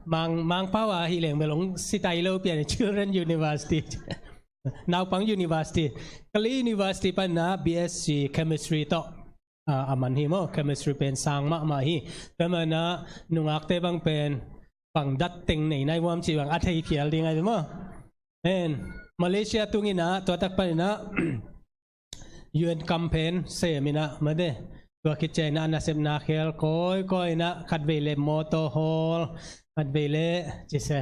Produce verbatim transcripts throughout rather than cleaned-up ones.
Mang, Mangpau a hi leng bel ong sitai lo pian, Children University. Naupang University. Kali University pan na B S C Chemistry tawh. Ah, a man hi maw, Chemistry pen sang mahmah hi. Tua man na nungakte bang pen pang dat teng nei nai vuam ci bang a thei phial ding ai maw. En, Malaysia tung ina, tua tak pan ina, U N campaign sem ina, mate. Tua khit ciang ina, nasepna khel kawikawi ina, khat vei le motor hawl, khat vei le, ci se.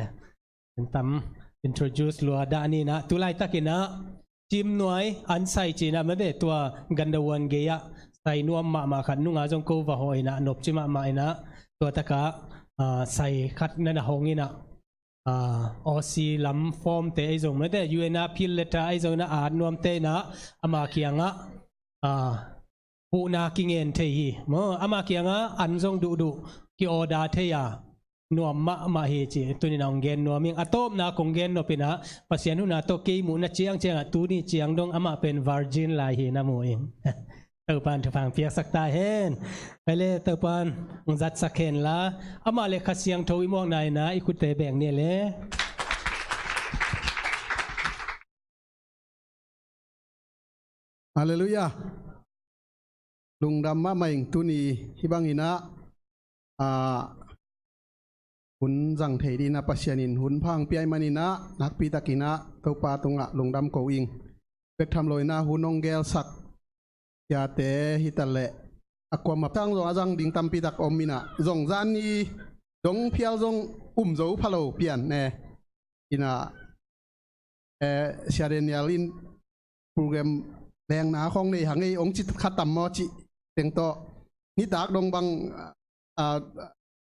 Tam introduce lua dah ni ina, tu laitak ina, cim nuai, an sai ci ina, mate, tua Gandawan gei ah, sai nuam mahmah khat nunga zong ko va hawh ina, nop ci mahmah ina, tua tak ah, ah, sai khat na na hong ina, ah, Aussie lam form te ei zong mate, U N a appeal letter ei zong na at nuam te na, ama kiangah, ah, huhna kingen thei hi. Maw, ama kiangah an zong duhduh ki-order thei a, nuam mahmah hi ci. Tuni na hong gen nuam ing. A tawpna kong gen nop ina, Pasian huhna tawh kei muhna ciangciang ah, tuni ciang dong amah pen virgin lai hi na mu ing. Topa'n thupha piaksak ta hen. Ai le, Topa'n hong zatsak hen la. Amah le Kha Siangtho i muakna ina i khutte beng ni le. Halleluiah. Lungdam mahmah ing tuni hih bang ina, ah, hun zang thei ding ina Pasian in hun pha hong pia ahih man ina nakpi tak ina Topa tungah lungdam ko ing. Bek tham lo ina hun hong gelsak siate hi ta leh a kuamah tang zong a zang ding tampi tak om ina zong zan ni dong phial zong um zo pha lo pian ne. Ina, eh, Sia Daniel in program lengna khawng nei hang ei ong ci khat tam maw ci teng tawh. Nitak dong bang, ah,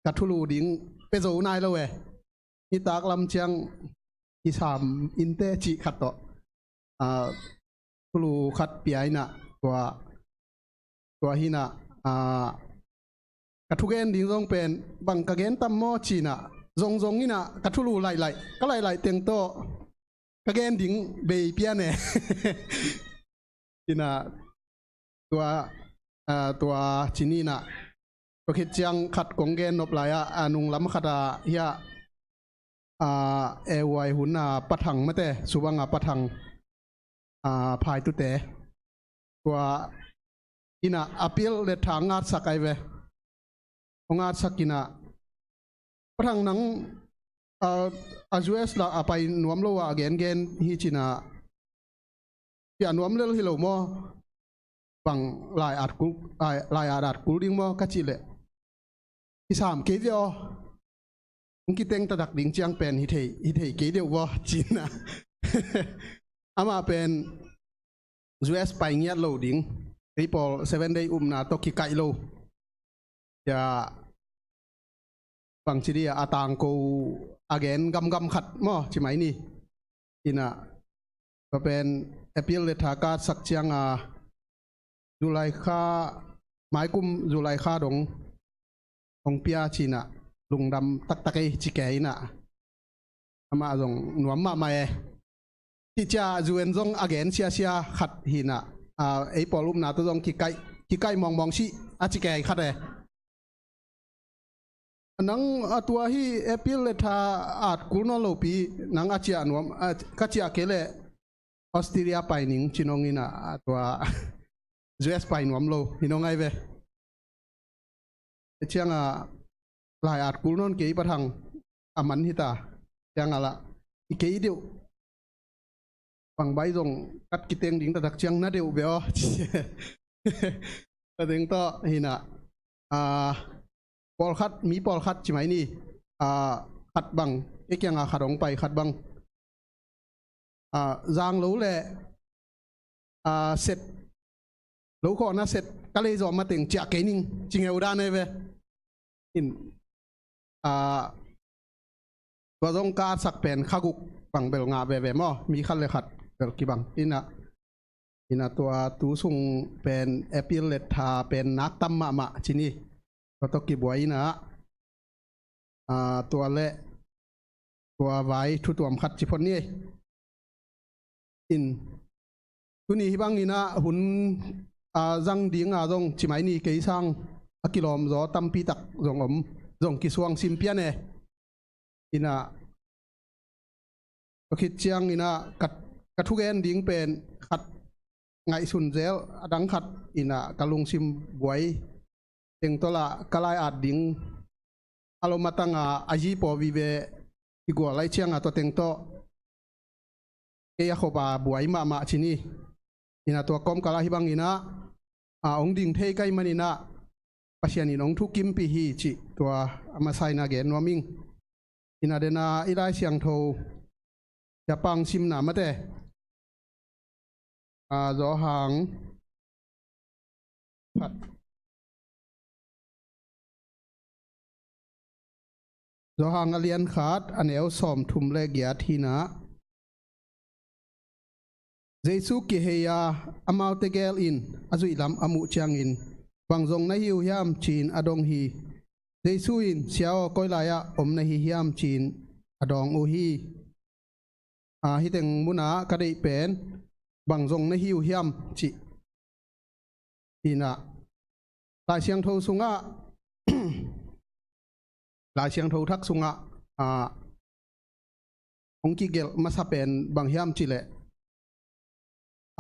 ka thulu ding pe zo nai lo e. Nitak lam ciang i sam inte ci khat tawh. Ah, thulu khat pia ina tua, tua hi ina, ah, ka thugen ding zong pen bang ka gen tam maw ci ina zongzong ina ka thulu lailai, ka lailai teng tawh ka gen ding bei pian e. Ina tua, ah, tua ci ni ina tua khit ciang khat kong gen nop lai ah, ah, nunglam khat ah hiah, ah, A Y hun a pathang mate, subang a pathang, ah, phaitute. Tua ina appeal letter ngatsak ai ve. Hong ngatsak ina, pathang nang, ah, a U S la a pai nuam lo a gengen hi ci ina, pia nuam lel hi lo maw? Bang lai at kul, lai, lai at at kul ding maw ka cih leh, i sam kei ve aw. Hong kiteng taktak ding ciang pen hi thei, hi thei kei deuh vaw ci ina. Amah pen U S pai ngiat lo ding, ei pawl Seven Day upna tawh kikaih lo. Cia bangci dih a tangko a gen gamgam khat maw ci mai ni. Ina tua pen appeal letter ka sak ciang a July kha, maikum July kha dong hong pia ci ina lungdam taktak ei ci kei ina. Amah zong nuam mahmah e. Cih cia U N zong a gen siasia khat hi ina, ah, ei pawl upna tawh zong kikaih, kikaih mawngmawng sih a ci kei khat e. Nang a tua hi appeal letter at kul nawn lopi, nang a ciah nuam, a, ka ciah kei leh Australia pai ning ci nong ina, a tua U S pai nuam lo hi nong ai ve. Ciang a lai at kul nawn kei pathang a man hi ta. Ciang a lah i kei deuh. Bang bai zong kat kiteng ding taktak ciang na deuh ve aw. Ka teng tawh hi ina, ah, pawlkhat, mi pawlkhat ci mai ni, ah, khat bang, ei kiang a khat hong pai khat bang. Ah, zang lo le, ah, set, lo khawh na set, ka lei zawh mateng ciah kei ning, ci ngeu dan ei ve. In, ah, tua zong ka atsak pen kha guk bang bel ngah veve maw, mi khat le khat bel kibang. Ina, ina tua tu sung pen appeal letter pen nak tam mahmah ci ni. Tua tawh kibuai ina, ah, tua le tua vai thu tuam khat ci phot ni. In, tuni hi bang ina hun, ah, zang ding a zong ci mai ni, kei sang a kilawm zaw tampi tak zong om, zong kisuang sim pian e. Inah, tua khit cianginah ka, ka thugen ding pen khat ngaihsun zel, a dang khat inah ka lungsim buai teng tawh lah ka lai-at ding a lo matanga a yipaw vive kigual lai cianga tua teng tawh kei a khopa buai mahmah ci ni. Inah tua kawmkal ah hih banginah a hong ding thei ka hih maninah Pasian in hong thukimpih hi cih tua a masa inah gen nuam ing. Inah dena i Lai Siangtho Siapang simna mate. A, Zawhang khat. Zawhang a lian khat a neu sawm thum le giat hinah Jesu kihei a amaute gel in a zuih lam a muh ciangin bang zong na hi uh hiam ci-in a dong hi. Jesu in, "Sia aw, koi lai-ah om na hi hiam?" ci-in a dawng uh hi. A, hih teng munah ka deih pen bang zong na hi uh hiam cih. Inah Lai Siangtho sungah Lai Siangtho thak sungah a, hong kigelh masa pen bang hiam cih leh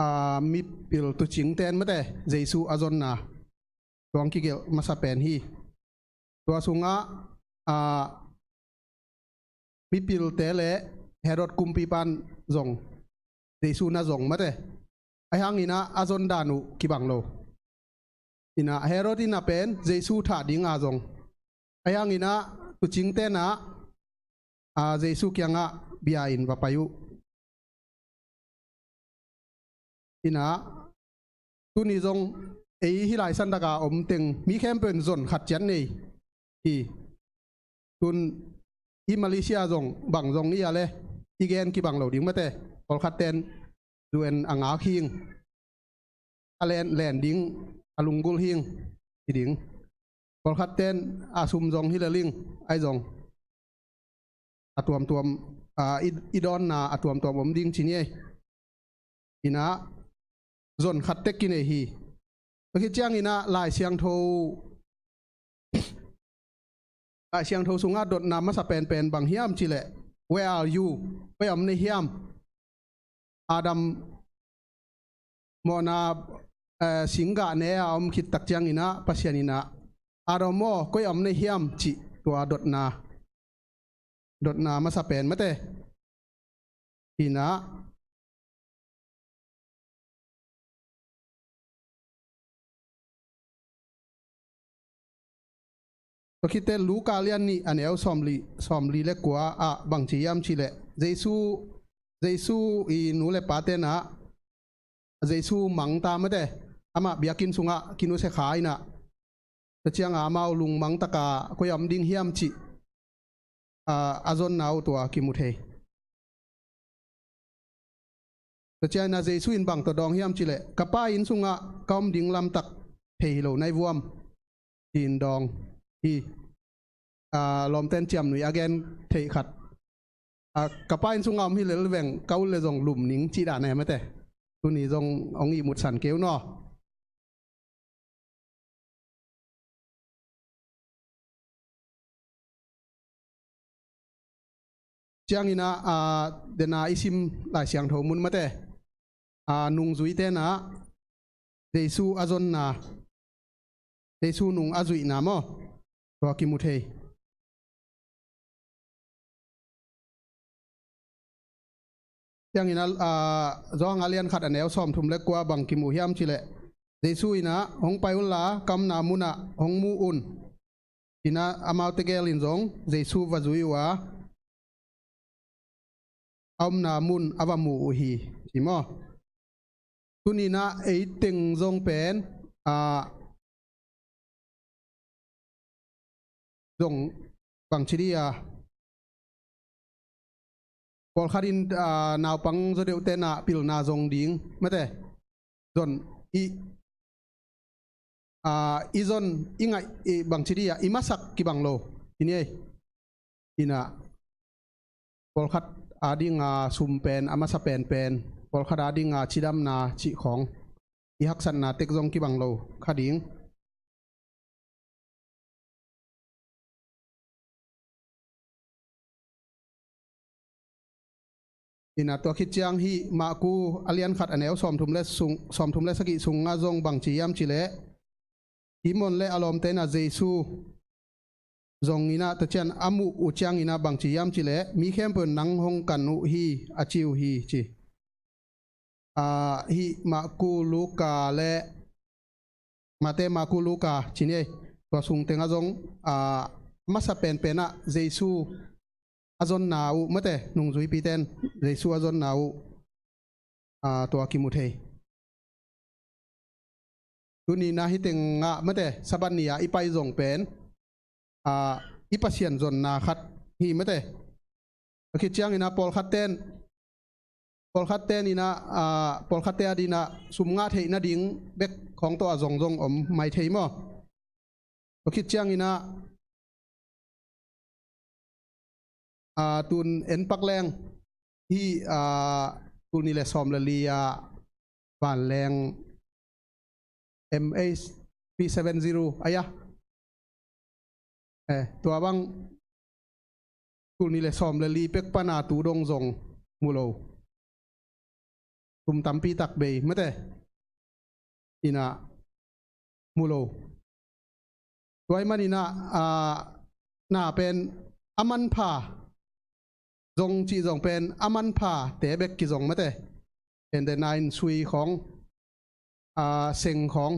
a, mipil tuucingte in mate Jesu a zonna tua hong kigelh masa pen hi. Tua sungah a, mipilte le Herod kumpipa in zong Jesu na zong mate. Ahi hanginah a zon dan uh kibang lo. Inah Herod inah pen Jesu thah dinga zong, ahi hanginah tuucingte inah a, Jesu kiangah bia-in va pai uh. Inah tuni zong ei hih Lai Sandaka om teng mi khempeuh in zon khat ciat nei hi. Tun i Malaysia zong bang zong i a le i gen kibang lo ding mate. Pawlkhatte in U N a ngak hing, a len, len ding, a lunggulh hing hi ding. Pawlkhatte in a sum zong hi le ling, ahi zong a tuamtuam, a, i, i dawnna a tuamtuam om ding ci ni ei. Inah zon khat tek kinei hi. Tua khit cianginah Lai Siangtho, Lai Siangtho sungah dotna masa penpen bang hiam cih leh, "Where are you?" Koi-ah om na hi hiam? Adam mawhna, eh, singgah ne-a om khit tak cianginah Pasian inah, "Adam aw, koi-ah om na hi hiam?" cih tua dotna, dotna masa pen mate. Inah tua khit teh Luka lian nih a neu sawmli, sawmli le kua ah bang ci hiam cih leh Jesu, Jesu i nu le pate inah Jesu mangta mate, amah biakinn sungah kinusia kha inah, tua ciangah amau lungmang taka koi-ah om ding hiam cih a, a zonna uh tua kimu thei. Tua cianginah Jesu in bang tawh dawng hiam cih leh, "Ka Pa inn sungah ka om ding lamtak thei hi lo na hi vuam," ci-in dawng hi. A, lawmten ciamnuih a gen theih khat, a, "Ka Pa inn sungah om hi lel veng, ka ut le zong lum ning," cih dan e mate. Tuni zong hong ihmutsan kei un aw. Cianginah, a, dena i sim Lai Siangtho mun mate, a, nungzuite inah Jesu a zonna, Jesu nung a zuihna maw, tua kimu thei. Cianginah, a, Zawhang a lian khat a neu sawmthum le kua bang kimu hiam cih leh, Jesu inah, "Hong pai unla, ka omna munah hong mu un," ci-inah amaute gel in zong Jesu va zui uh a, a omna mun a va mu uh hi, ci maw. Tuninah ei teng zong pen, a, zong bang ci dih a, pawlkhat in, a, naupang zaw deuhte inah pilna zong ding mate. Zon i, a, i zon i ngaih, i bang ci dih a, i masak kibang lo. Hi ni ei. Inah pawlkhat adinga sum pen a masa penpen, pawlkhat adinga cidamna cih khawng i haksatna tek zong kibang lo kha ding. Ina tua khit ciang hih Marku a lian khat a neu sawmthum le sung, sawmthum le sagih sungah zong bang ci hiam cih leh, Simon le a lawmte ina Jesu zong ina tua ciang a muh uh ciang ina bang ci hiam cih leh, mi khempeuh in nang hong kan uh hi a ci uh hi ci. Ah, hih Marku, Luka le Mate, Marku, Luka ci ni ei. Tua sung tengah zong, ah, masa penpen ah Jesu a zonna uh, mate, nungzuipite in Jesu a zonna uh, ah, tua kimu thei. Tuni ina hih tengah, mate, Sabbath ni-a i pai zong pen, ah, i Pasian zonna khat hi, mate. Tua khit ciang ina pawlkhat ten, pawlkhat ten ina, ah, pawlkhatte a dingin ah sum ngah theih nading bek khawng tawh a zong zong om mai thei maw. Tua khit ciang ina, ah, tun en pak leng hih, ah, tul nih le sawm le li-a vanleng M H three seven zero, aya. Eh, tua bang tul nih le sawm le li pek pana tu dong zong mu lo. Tum tampi tak bei, mate. Ina mu lo. Tua ahih man ina, ah, na pen a manpha zong cih zong pen a manphate bek kizong, mate. Ente na in sui khawng, ah, seng khawng,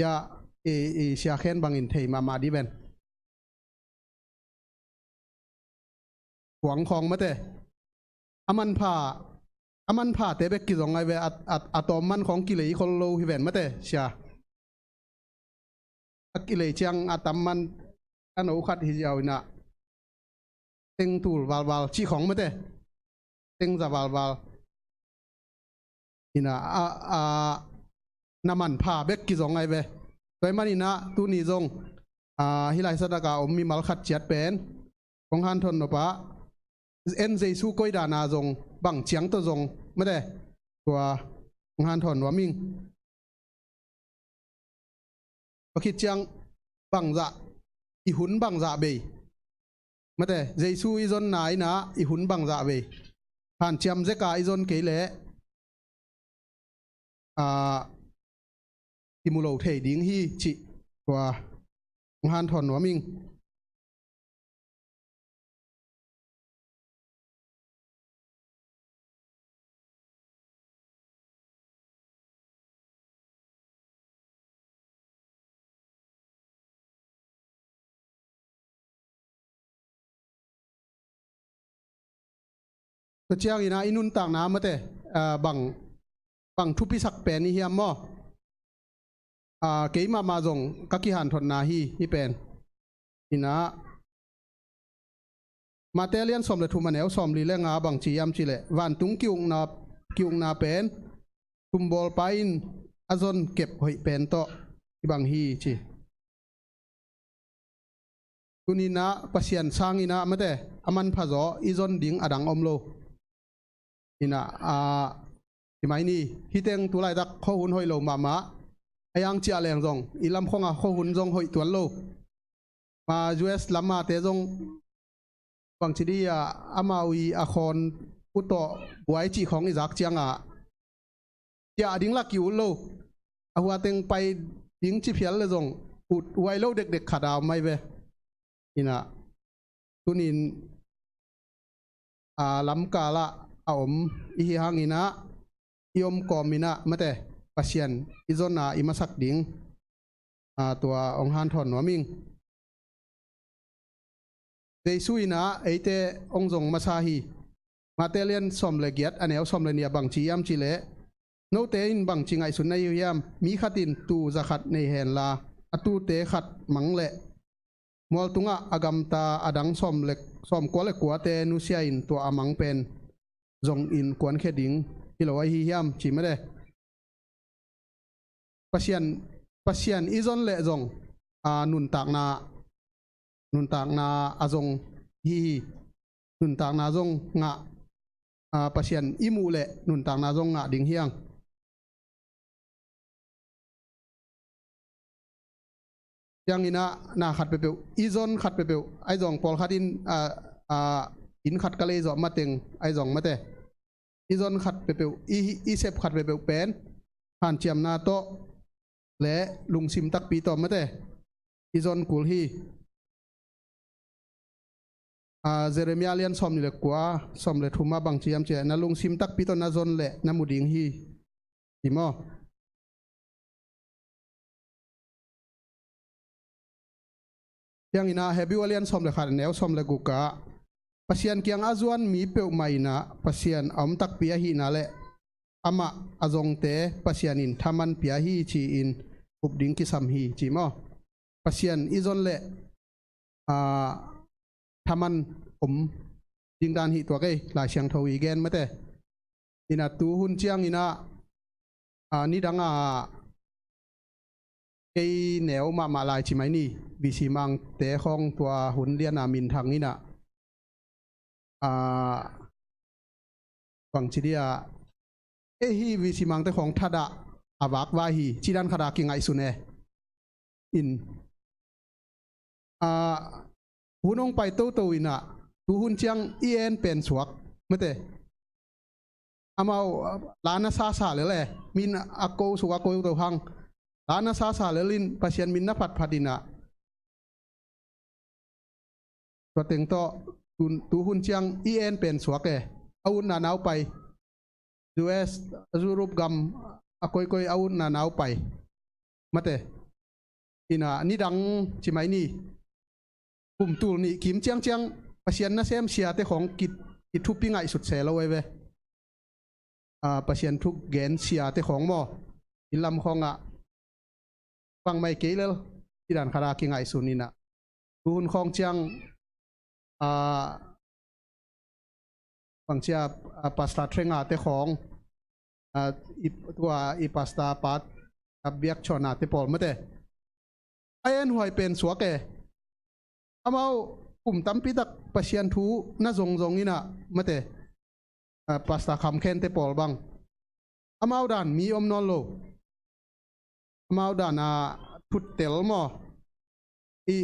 ya, i, i sia khen bangin thei mahmah dih ven. Kuang khawng, mate. A manpha, a manphate bek kizong ai ve, a, a, a tawm man khawng kilei khol lo hi ven, mate, sia. A kilei ciang a tam man a no khat hi ziau ina, teng tul valval cih khawng, mate. Teng za valval. Ina, a, a, na manpha bek kizong ai ve. Tua ahih man ina tuni zong, ah, hih lai satak a om mimal khat ciat pen kong hanthawn nop a, en Jesu koi dan a zong bang ciang tawh zong, mate, tua kong hanthawn nuam ing. Tua khit ciang bangzah, i hun bangzah bei, mate, Jesu i zonna ina i hun bangzah bei, hanciam zek a i zon kei leh, ah, i mu lo thei ding hi cih tua hong hanthawn nuam ing. Tua ciang ina i nuntakna, mate, ah, bang, bang thupisak pen i hiam maw? Ah, kei mahmah zong ka kihanthawnna hi, hih pen. Ina, Mate lian sawm le thum a neu sawm li le nga bang ci hiam cih leh, vantung ki-ukna, ki-ukna pen tumbawlpa in a zon kep hoih pen tawh kibang hi ci. Tuni ina Pasian sang ina, mate, a manpha zaw i zon ding a dang om lo. Ina, ah, i mai ni, hih teng tu laitak khuahun hoih lo mahmah. A yang ciah leng zong i lam khong a khuahun zong hoih tuan lo. Ma U S lam a te zong bangci dih a, amau i a khawn uh tawh buai cih khawng i zak ciang a, ciah ding lah ki-ut lo. A hua teng pai ding ci phial le zong ut huai lo dekdek khat a om mai ve. Ina, tuni in, a, lamkal ah a om i hi hang ina, i om kawm ina, mate, Pasian i zon a i masak ding, a, tua hong hanthawn nuam ing. Jesu ina eite hong zong masa hi. Mate lian sawm le giat a neu sawm le nih a bang ci hiam cih leh, note in bangci ngaihsut na hi uh hiam? Mi khat in tuu za khat nei hen la, a tuute khat mang leh mual tungah a gamta a dang sawm le, sawmkua le kuate nusia in tua a mang pen zong in kuankhia ding hi lo ahi hiam, ci mate. Pasian, Pasian i zon leh zong, a, nuntakna, nuntakna a zong hi hi. Nuntakna zong ngah, a, Pasian i muh leh nuntakna zong ngah ding hi hang. Ciang ina na khat peuhpeuh, i zon khat peuhpeuh, ahi zong pawlkhat in, a, a, inn khat ka lei zawh mateng, ahi zong mate. i zon khat peuhpeuh, i, i sep khat peuhpeuh pen hanciamna tawh le lungsim takpi tawh mate i zon kul hi. A, Jeremiah lian sawm nih le kua, sawm le thum ah bang ci hiam cih leh, na lungsim takpi tawh na zon leh na mu ding hi, ci maw? Ciangin ah Hebru a lian sawm le khat, a neu sawm le guk ah, Pasian kiang a zuan mi peuhmah in ah Pasian a om takpi ahihna le amah a zongte Pasian in thaman pia hi ci-in up ding kisam hi, ci maw? Pasian i zon leh, aa, thaman om ding dan hi tuak ei, Lai Siangtho i gen mate. Ina tu hun ciangin ah, aa, nidang a kei neu mahmah lai ci mai ni, V C Mangte khawng tua hun lian a minthang in ah, aa, bang ci dia, ei hi V C Mangte khawng thadah a vakvai hi, ci dan khat a kingaihsun e. In, aa, hun hong pai toto in ah, tu hun ciang i en pen suak mate. Amau, aa, la na sasa lel e, min a ko suk a ko to hang. La na sasa lel in Pasian min na phatphat in ah, tua teng tawh, tu, tu hun ciang i en pen suak e. A utna nau pai. U S, Europe gam a koikoi a utna nau pai. Mate. Ina nidang ci mai ni. Kum tul nih kim ciangciang Pasian nasem siate khawng ki, kithupi ngaihsut se lo ei ve. Aa, Pasian thu gen siate khawng maw, i lam khawng ah bang mai kei lel, i dan khat a kingaihsun in ah. Tu hun khawng ciang, aa, bang cia, aa, Pastor Thengate khawng, aa, i, tua i Pastor Pat, aa, biak chuanate pawl mate. A en huai pen suak e. Amau kum tampi tak Pasian thu na zongzong in ah mate. Aa, Pastor Kham Khente pawl bang. Amau dan mi om nawn lo. Amau dan a thuttel maw. I,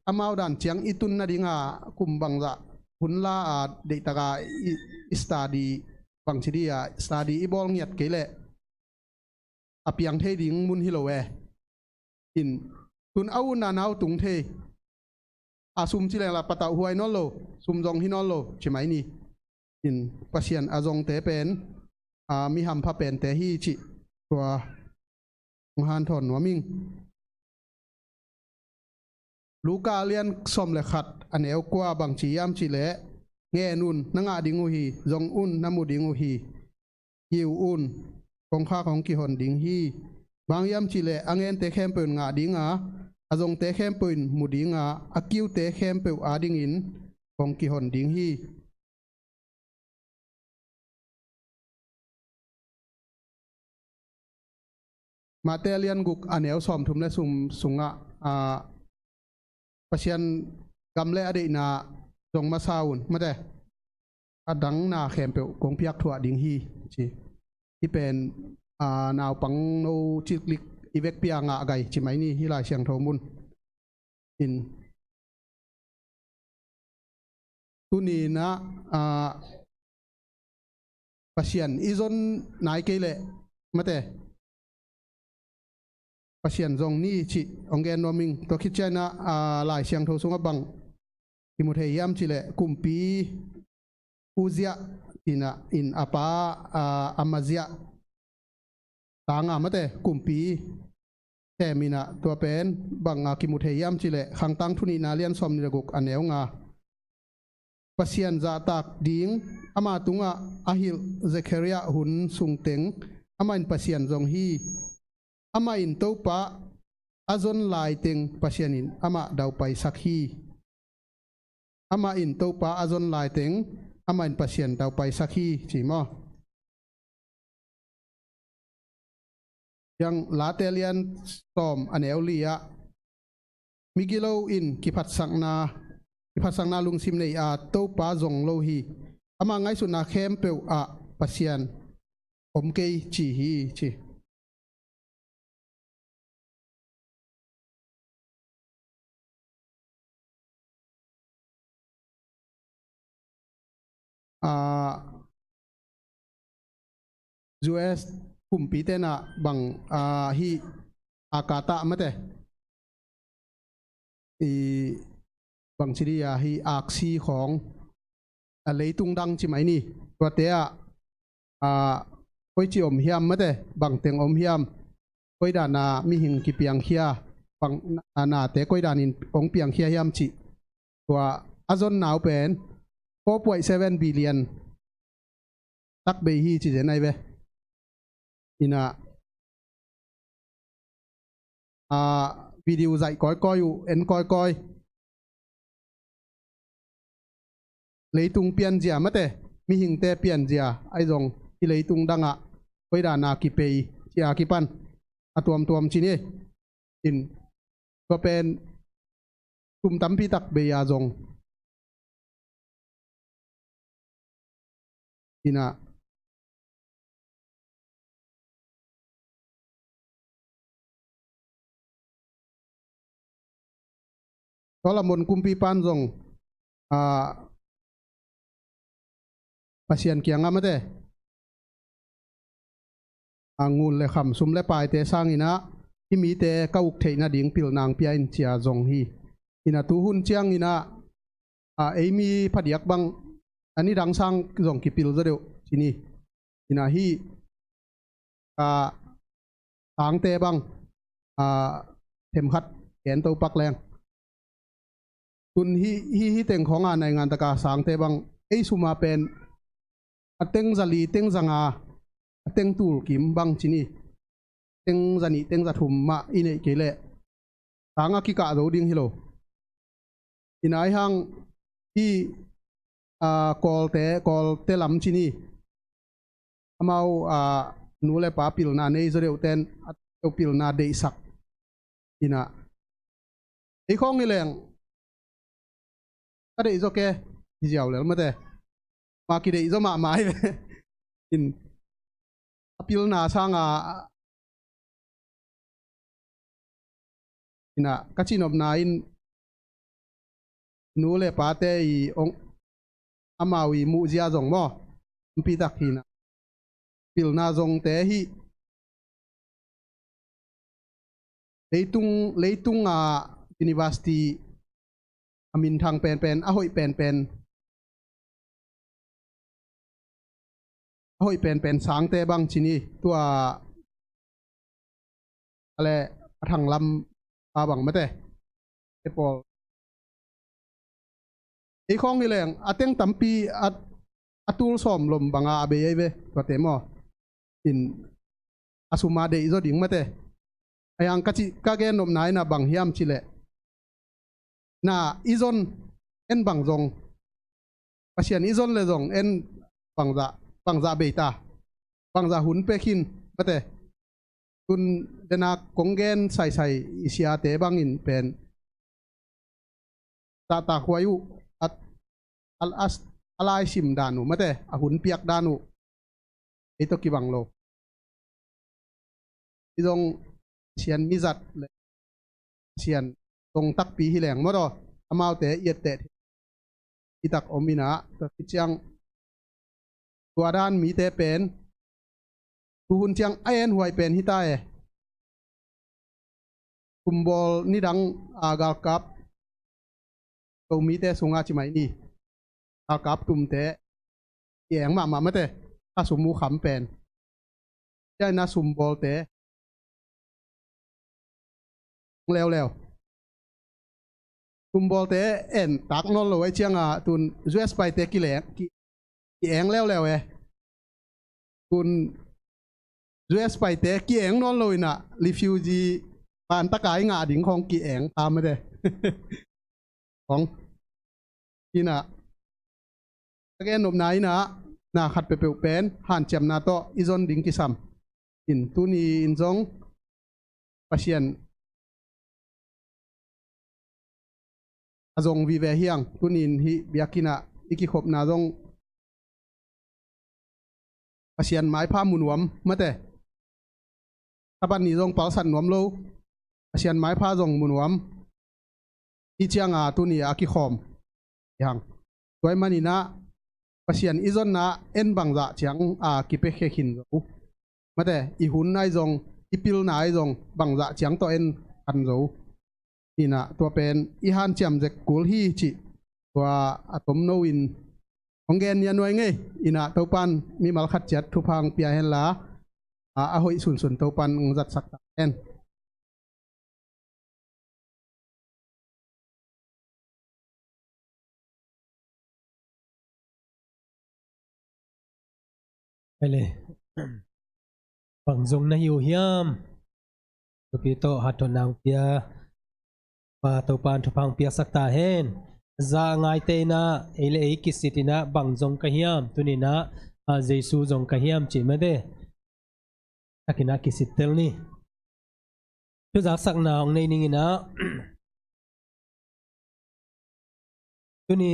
amau dan ciang i tun nading a kum bangzah hun la a deihtak a i, i study bang ci di a study i bawl ngiat kei leh a piang thei ding mun hi lo e. In, tun a utna nau tung thei. A sum ci leng la patauh huai nawn lo, sum zong hi nawn lo, ci mai ni. In, Pasian a zongte pen, a, mi hampha pente hi cih tua hong hanthawn nuam ing. Luka a lian sawm le khat a neu kua bang ci hiam cih leh, ngen un na ngah ding uh hi, zong un na mu ding uh hi. Kiu un, kongkhak hong kihon ding hi. Bang hiam cih leh a ngente khempeuh in ngah ding a, a zongte khempeuh in mu ding a, a kiute khempeuh adingin kong kihon ding hi. Mate a lian guk a neu sawmthum le sum sungah, a, Pasian gam le a deihna zong masa un, mate, a dangna khempeuh kong piak thuah ding hi, ci. Hi pen, a, naupang no ciklik i vekpi a ngah gai ci mai ni, hih Lai Siangtho mun. In, tuni in ah, a, Pasian i zon nai kei leh, mate, Pasian zong ni cih hong gen nuam ing. Tua khit ciangin ah, a, Lai Siangtho sungah bang kimu thei hiam cih leh, kumpi Uzziah in ah, in a pa, a, Amazia tang a, mate, kumpi sem in ah, tua pen bang a kimu thei hiam cih leh, Khangtang Thunihna lian sawmnih le guk a neu nga. Pasian zahtak ding ama tungah a hilh Zechariah hun sungteng amah in Pasian zong hi. Amah in Topa a zon laiteng Pasian in amah daupaisak hi. Amah in Topa a zon laiteng amah in Pasian daupaisak hi, ci maw? Ciang Late lian sawm a neu li ah, migilo in kiphatsakna, kiphatsakna lungsim nei a, Topa zong lo hi. Ama ngaihsutna khempeuh ah Pasian om kei ci hi, ci. A, U S kumpi tenah bang, ah, hih a kata mate, i bangci dia hih aksi khawng, a leitung dang ci mai ni. Tuate ah, ah, koici om hiam mate, bangteng om hiam, koidana mihing kipiangkhia, bang, a nate koidanin hong piangkhia hiam cih. Tua a zon nau pen four point seven billion takbei hi ci zen ai ve. Ina, a, video zaih kawikawi uh, en kawikawi. Leitung pianzia mate, mihingte pianzia ai zong, i leitung dangah koidana kipei cia kipan a tuamtuam ci ni. In, tua pen tum tampi takbei a zong. Ina, Solomon kumpipan zong, ah, Pasian kiangah mate, a ngul le kham, sum le paite sanginah hih mite ka uk theih nading pilna hong pia in cia zong hi. Ina tu hun cianginah, a, ei mi phadiak bang a nidang sang zong kipil zaw deuh ci ni. Ina hih, a, sangte bang, a, themkhat gen to pak leng. Tun hih, hih, hih teng khawng a naingan taka sangte bang ei suma pen a teng za li, teng za nga, a teng tul kim bang ci ni. Teng za nih, teng za thum mah i neih kei leh sang a kikah zo ding hi lo. Ina ai hang hih, a, Kawlte, Kawlte lam ci ni. Amau, a, nu le pa pilna nei zaw deuh ten a deuh pilna deihsak. Ina ei khawng hi leng ka deih zaw ke, hi ziau lel mate. Ma kideih zaw mahmah hi ve. In a pilna sanga, ina ka cihnopna in nu le pate i ong, amau i muhzia zong maw, umpitak hina pilna zongte hih leitung, leitunga university a minthang penpen, a hoih penpen, a hoih penpen sangte bang ci ni. Tua a le a thanglam a bang mate, te pawl ei khawng hi leng a teng tampi a, a tul sawm lom banga a bei ei ve, tuate maw. In a suma deih zaw ding mate. A yang ka ci, ka gen nopna ina bang hiam ci leh, na i zon en bang zong, Pasian i zon le zong en bangzah, bangzah bei ta, bangzah hun pek hin mate. Tun denak kong gen saisai i siate bangin pen zahtak huai uh, a, a, a, a laisim dan uh mate, a hun piak dan uh ei tawh kibang lo. I zong Pasian mizat le Pasian zong takpi hi leng maw, amaute i etteh i tak om ina, tua khit ciang tua dan mite pen tu hun ciang a en huai pen hi ta e. Tumbawl nidang a galkap, Zomite sunga ci mai ni, galkap tumte i eng mahmah mate, a sum uh kham pen. Cia ina sumbawlte leuleu. Sumbawlte en tak nawn lo ai cianga tun U S paite kileng, ki, ki eng leuleu e. Tun U S paite ki eng nawn lo ina refugee ban taka i ngah ding khawng ki eng pha mate. Khawng ina ka gen nopna ina na khat peuhpeuh pen hanciamna tawh i zon ding kisam. In tuni in zong Pasian a zong vive hiang, tunin hih biakinn ah i kikhopna zong Pasian maipha mu nuam mate. Sabat ni zong palsat nuam lo, Pasian maipha zong mu nuam. Hih cianga tuni a kikhawm hiang. Tua ahih manin ah Pasian i zonna en bangzah ciang a kipiakhia khin zo. Mate, i hun nai zong, i pilna ai zong bangzah ciang tawh en khan zo. Inah tua pen i hanciam zek kul hi cih tua a tomno in hong gen nia nuai ngei. Inah Topan mimal khat ciat thupha hong pia henla, a, a hoih sunsun Topan hong zatsak ta hen. Ele. Bang zong na hi uh hiam? Thupi tawh hathawn nang pia. Pa Topan thupha hong piaksak ta hen. Za ngaite inah ei le ei kisit inah bang zong ka hiam? Tuni inah, a, Jesu zong ka hiam cih mate. Takinah kisittel ni. Thuzaksakna hong nei ning inah. Tuni